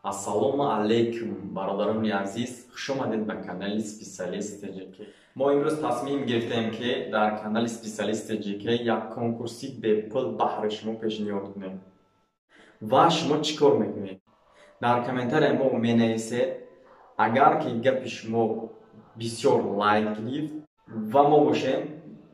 Ассалому алайкум, бародарони азиз, хуш омадед ба канали Специалист ТҶК. Мо имрӯз тасмим гирифтем, ки дар канали Специалист ТҶК як конкурси бепул баҳри шумо пешниҳод кунем. Ва шумо чӣ кор мекунед? Дар комментария мо менависед, агар ки гапи шумо бисёр лайк гирифт ва мо бошем,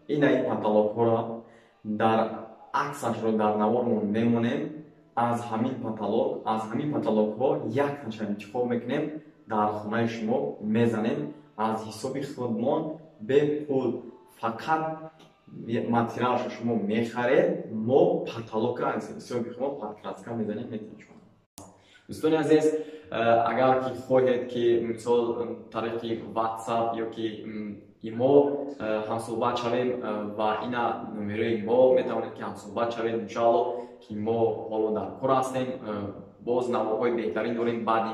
инаи потолокҳоро дар аксашро дар навормон мемонем, аз ҳамин потолок, аз ҳамин потолокҳо якташа интихоб мекунем, дар хонаи шумо мезанем аз ҳисоби худмон бепул. Фақат материалшо шумо мехаред, мо потолокро аз ҳисоби хумо подкраска мезанем, метиҳем шумо. Дӯстони азиз, агар ки хоҳед, ки мисол тариқи WhatsApp ё ки имо ҳамсӯҳбат шавем, ва ина номерои мо, метавонед, ки ҳамсӯҳбат шавед. Иншоалло, ки мо ҳоло дар кор ҳастем, боз наворҳои беҳтарин дорем баъди.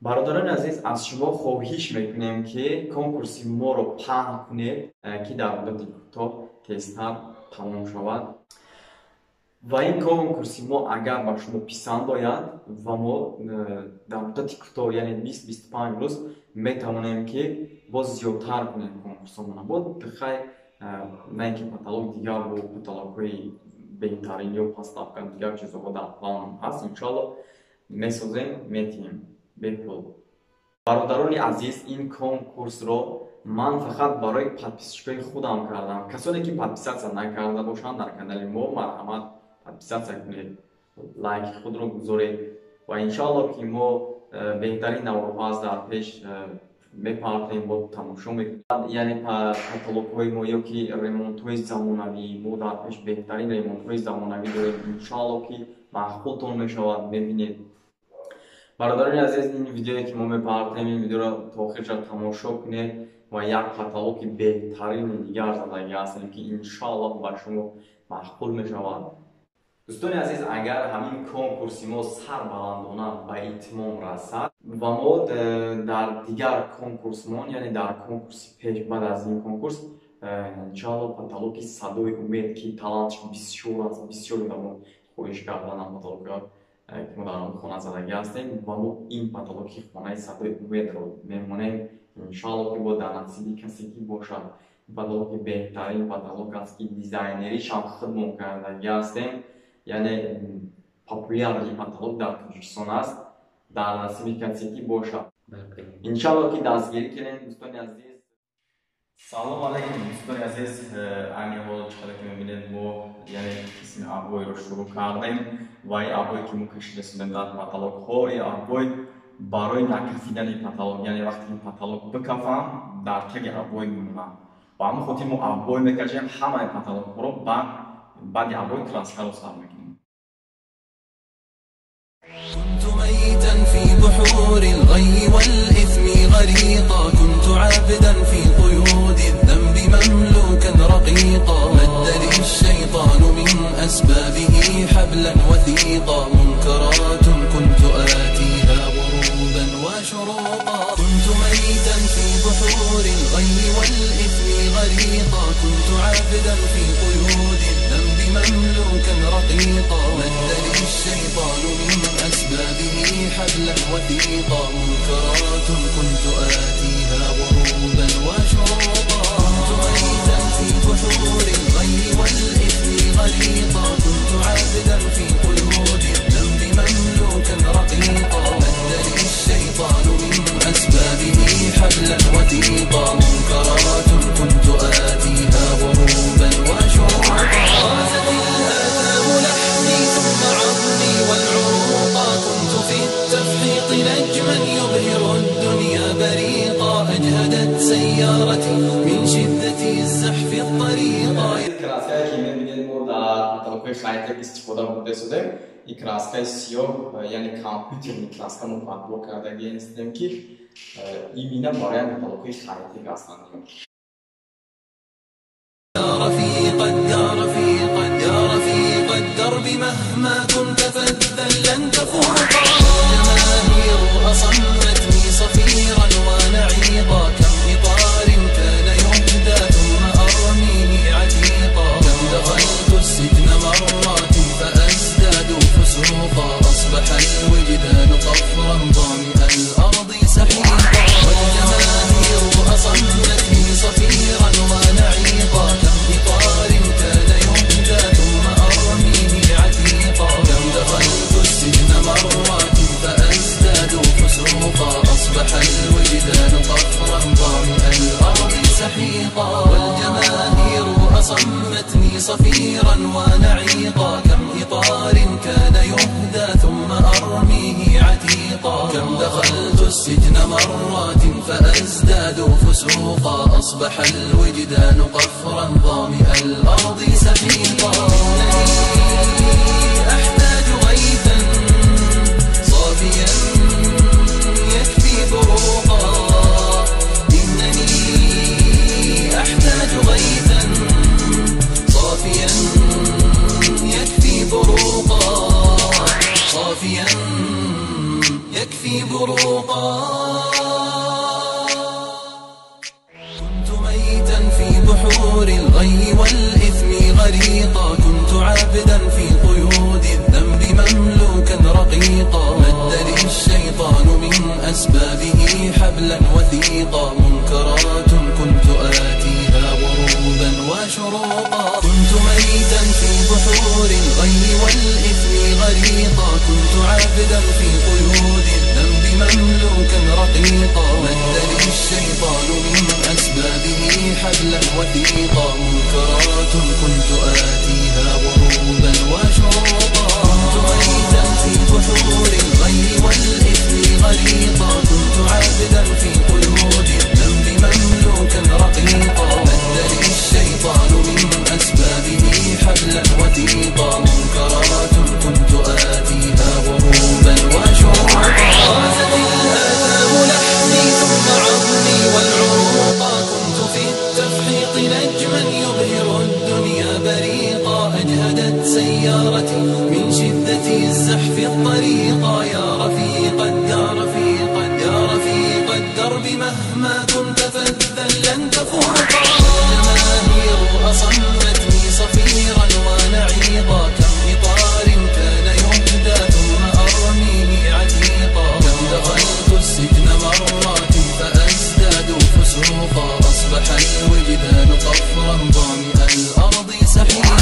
Бародарони азиз, аз шумо хоҳиш мекунем, ки конкурси моро паҳн кунед, ки дар муддати кӯтоҳ тезтар тамом шавад. Ва ин конкурси мо агар ба шумо писанд ояд, ва мо дар муддати кӯтоҳ, яъне 20-25 рӯз, метавонем, ки боз зиёдтар кунем конкурсомона. Бо хай, на ин ки потолок, дигар бо потолокҳои беҳтарин ё поставка, дигар чизҳо дар план ҳаст. Иншоалло, месозем, метиҳем бепул. Бародарони азиз, ин конкурсро ман фақат барои подписчикои худам кардам. Касоне ки подписаться накарда бошанд дар канали мо, марҳамат, подписаться кунед, лайки худро гузоред ва иншоалло, ки мо беҳтарин наворҳо аз дар пеш мепартем, бо тамошо мекунем. Яъне потолокҳои мо ё ки ремонтҳои замонавӣ, мо дар пеш беҳтарин ремонтҳои замонавӣ дорем. Иншоалло, ки маъқултон мешавад, мебинед. Бародарони азиз, ин видеое ки мо мепартем, ин видеоро то охирша тамошо кунед ва як потолоки беҳтарини дигар задагӣ ҳастем, ки иншоаллоҳ ба шумо маъқул мешавад. Дӯстони азиз, агар ҳамин конкурси мо сарбаландона ба итмом расад ва мо дар дигар конкурсмон, яъне дар конкурси пеш, баъд аз ин конкурс, иншоалло, потолоки Садои Умед, ки талантш бисёр аст, бисёр одамо хоҳиш карданам потолокро, ки мо дар он хона задагӣ ҳастем, ва мо ин потолоки хонаи Садои Умедро мемонем. Иншоалло, ки бо дар насиби касе ки бошад. Потолоки беҳтарин потолок аст, ки дизайнеришам худмон кардагӣ ҳастем, яъне популярный потолок дар Тоҷикистон аст. Дар насиби касе ки бошад, иншоалло, ки дастгирӣ кунем. Дӯстони азиз, салом алайкум. Дӯстони азиз, айни ҳол чӣ қадар ки мебинед, мо яъне қисми обойро шурӯъ кардем ва ин обое ки мо кашида шудем дар потолокҳо, ин обой барои накафидани потолок, яъне вақте ки потолок бикафам, дар таги обой мемонам. Ба ҳамин хотир мо обой мекашем ҳамаи потолокҳоро, баъди обой краскаро сар мекунем. كنت ميتا في بحور الغي والإثم غريقا، كنت عبدا في قيود الذنب مملوكا رقيقا، مد لي الشيطان من أسبابه حبلا وثيقا، منكرات كنت آتيها غروبا وشروقا. كنت ميتا في بحور الغي والإثم غريقا، كنت عبدا في قيود الذنب مملوكا رقيقا، مد لي الشيطان من أسبابه حبلا وثيقا، منكرات كنت آتيها غروبا وشروقا. كنت ميتا في بحور الغي والإثم غريقا، كنت عبدا في قيود الذنب مملوكا رقيقا، مد لي الشيطان من أسبابه حبلا وثيقا، منكرات كنت آتيها غروبا وشروقا. غازت الآثام لحمي ثم عظمي والعروقا، كنت في التفحيط نجما يبهر الدنيا بريقا، أجهدت سيارتي من شدة الزحف الطريقا. Краскае ки мебинед, мо дар потолокҳои хайтек истифода бурда истодем. Ин краскаи сиёҳ, яъне компютерный краска мо подбор кардагӣ ҳастем, ки именно барои потолокҳои хайтек ҳастанд. يا رفيق الدار رفيق يا رفيق الدرب، مهما كنت فذا لن تفوقا. الجماهير أصمتني صفيرا ونعيقا، كم إطار كان يهدى ثم أرميه عتيقا، كم دخلت السجن مرات فأزداد فسوقا، أصبح الوجدان أصبح الوجدان قفرا ظامئ الأرض سحيقا. إنني أحتاج غيثا صافيا يكفي بروقا. إنني أحتاج غيثا صافيا يكفي بروقا. صافيا يكفي بروقا. كنت ميتا في بحور الغي والإثم غريقا. كنت عبدا في قيود الذنب مملوكا رقيقا. مد لي الشيطان من أسبابه حبلا وثيقا. منكرات كنت آتيها غروبا وشروقا. كنت ميتا في بحور الغي والإثم غريقا. كنت عبدا في قيود الذنب مملوكا رقيقا. مد لي الشيطان من أسبابه حبلا وثيقا. منكرات كنت آتيها غروبا وشروقا. كنت ميتا في بحور الغي والإثم غريقا. كنت عبدا في قيود الذنب مملوكا رقيقا. مد لي الشيطان من أسبابه حبلا وثيقا. منكرات كنت آتيها غروبا وشروقا. غازت الآثام لحمي ثم عظمي والعروقا. كنت في التفحيط نجما يبهر الدنيا بريقا. أجهدت سيارتي من شدة الزحف الطريقا. يا رفيق الدار يا رفيق الدرب مهما كنت فذا لن تفوقا. الجماهير أصمتني صفيرا ونعيقا. كم إطار كان يهدى ثم أرميه عتيقا. كم دخلت السجن مرات فأزداد فسوقا. أصبح الوجدان قفرا ظامئ الأرض سحيقا.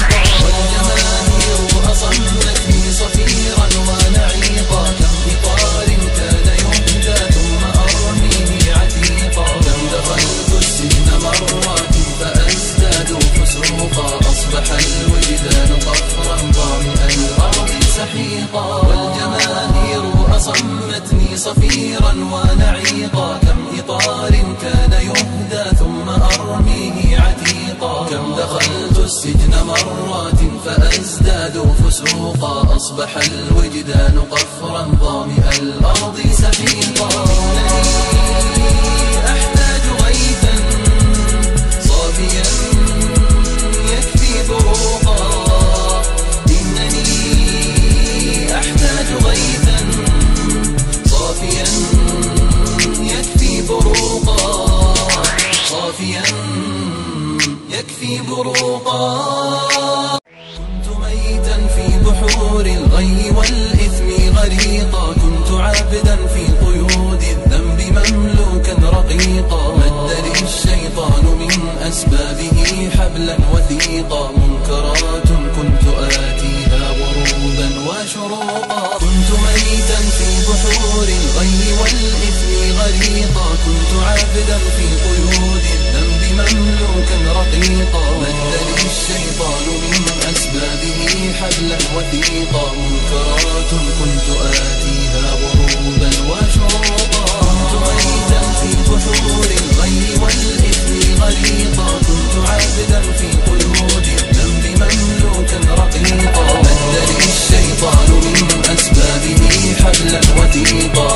والجماهير أصمتني صفيرا ونعيقا. كم إطار كان يهدى ثم أرميه عتيقا. كم دخلت السجن مرات فأزداد فسوقا. أصبح الوجدان قفرا ظامئ الأرض سحيقا. والجماهير أصمتني صفيرا ونعيقا. كم إطار كان يهدى ثم أرميه عتيقا. كم دخلت السجن مرات فأزداد فسوقا. أصبح الوجدان قفرا ظامئ الأرض سحيقا. إنني أحتاج غيثا صافيا يكفي بروقا. إنني أحتاج غيثا صافيا يكفي بروقا. صافيا يكفي بروقا. كنت ميتا في بحور الغي والإثم غريقا. كنت عبدا في قيود الذنب مملوكا رقيقا. مد لي الشيطان من أسبابه حبلا وثيقا. منكرات كنت آتيها غروبا وشروقا. كنت ميتا في بحور الغي والإثم غريقا. كنت عبدا في قيود الذنب مملوكا رقيقا. مد لي الشيطان من أسبابه حبلا وثيقا. منكرات كنت آتيها غروبا وشروقا. كنت ميتا في بحور الغي والإثم غريقا. كنت عبدا في قيود الذنب مملوكا رقيقا. مد لي الشيطان من أسبابه حبلا وثيقا.